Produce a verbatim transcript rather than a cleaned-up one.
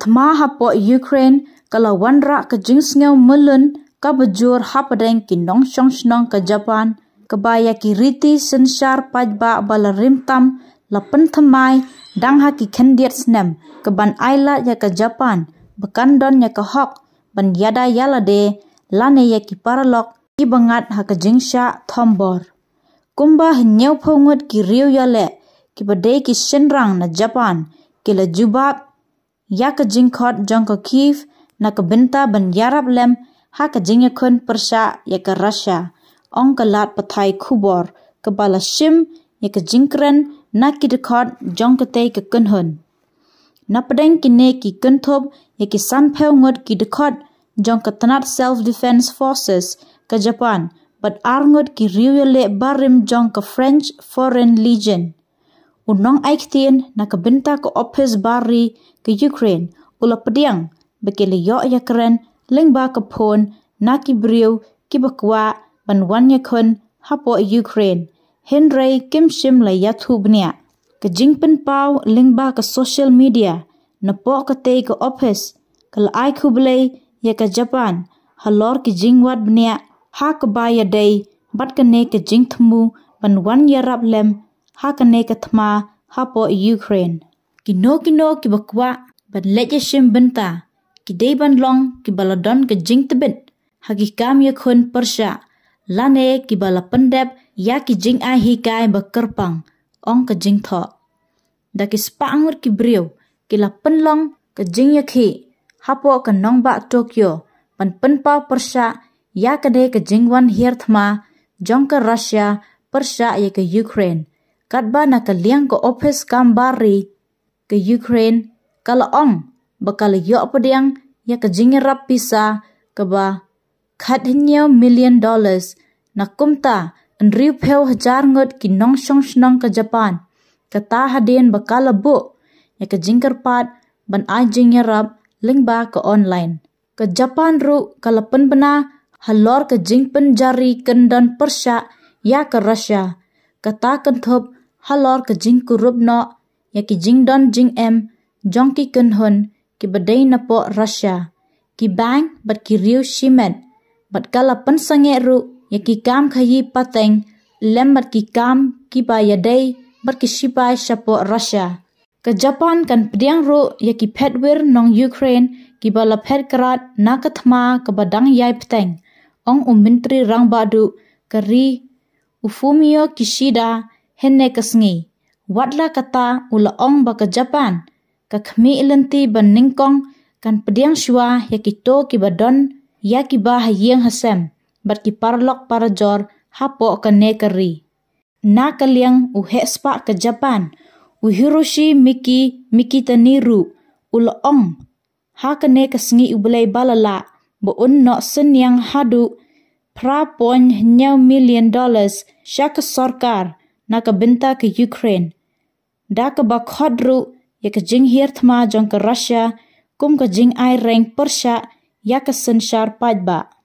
Thma hapoh Ukraine ka la wanrah ka jingsngew myllun kaba jur hapdeng ki nongshong shnong ka Japan, kaba ïa ki riti synshar paidbah ba la rim tam la pynthymmai dang ha ki khyndiat snem, kaban ailad ïa ka Japan ba kan don ïa ka hok ban ïada ïa lade lane ïa ki paralok kiba ngat ha ka jingshah thombor. Kumba hynñiewphew ngut ki riew ïaleh kiba dei ki shynrang na Japan ki la jubab ïa ka jingkhot jong ka Kyiv na ka bynta ban ïarap lem ha ka jingïakhun pyrshah ïa ka Russia, ong ka lad pathai khubor kaba la shim ïa ka jingkren na ki dkhot jong katei ka kynhun. Napdeng kine ki kynthup ïa ki sanphew ngut ki dkhot jong ka tnat Self Defense Forces ka Japan bad ar ngut ki riew ïaleh barim jong ka French Foreign Legion. U nongai ktien na ka bynta ka ophis bar ri ka Ukraine u la pdiang ba ki la ïoh ïakren lyngba ka phone na ki briew kiba kwah ban wan ïakhun hapoh Ukraine, hynrei kim shym la ïathuh bniah. Ka jingpynpaw lyngba ka social media napoh katei ka ophis ka la ai khublei ïa ka Japan halor ki jingwad bniah ha kaba ïadei bad kane ka jingthmu ban wan ïarap lem ha kane ka thma hapoh Ukraine. Kino kino kiba kwah ban leit ïashim bynta ki dei ban long kiba la don ka jingtbit ha ki kam ïakhun pyrshah lane kiba la pyndep ïa ki jingai hikai ba kyrpang, ong ka jingthoh. Da ki spah ngut ki briew ki la pynlong ka jingïakhih hapoh ka nongbah Tokyo ban pynpaw pyrshah ïa kane ka jingwan hiar thma jong ka Russia pyrshah ïa ka Ukraine, katba na ka liang ka ophis kam bar ri ka Ukraine ka la ong ba ka la ïoh pdiang ïa ka jingïarap pisa kaba khathynñiew million dollars. Na kumta, hynriewphew hajar ngut ki nongshong shnong ka Japan, kata hadien ba ka la buh ïa ka jingkyrpad ban ai jingïarap lyngba ka online. Ka Japan ruh ka la pynbna halor ka jingpynjari kyndon pyrshah ïa ka Russia, kata kynthup halor ka jingkurup noh ïa ki jingdon jingem jong ki kynhun kiba dei napoh Russia, ki bank bad ki riew shimet, bad ka la pynsangeh ruh ïa ki kam khaïi pateng lem bad ki kam kiba ïadei bad ki shipai shapoh Russia. Ka Japan kan pdiang ruh ïa ki phetwir nong Ukraine kiba la phet krad na ka thma kaba dang ïai bteng, ong u Myntri Rangbah Duh ka ri u Fumio Kishida hynne ka sngi. Wat la kata, u la ong ba ka Japan ka khmih lynti ban nyngkong kan pdiang shuwa ïa kito kiba don ïa kiba ha ïing ha sem bad ki paralok parajor hapoh kane ka ri. Na ka liang u heh spah ka Japan u Hiroshi Miki Mikitani ruh u la ong ha kane ka sngi u Blei ba la lah ba un noh synñiang haduh phra point hynñiew million dollars sha ka sorkar na ka bynta ka Ukraine, da kaba khot ruh ïa ka jinghiar thma jong ka Russia kum ka jingai reng pyrshah ïa ka synshar paidbah.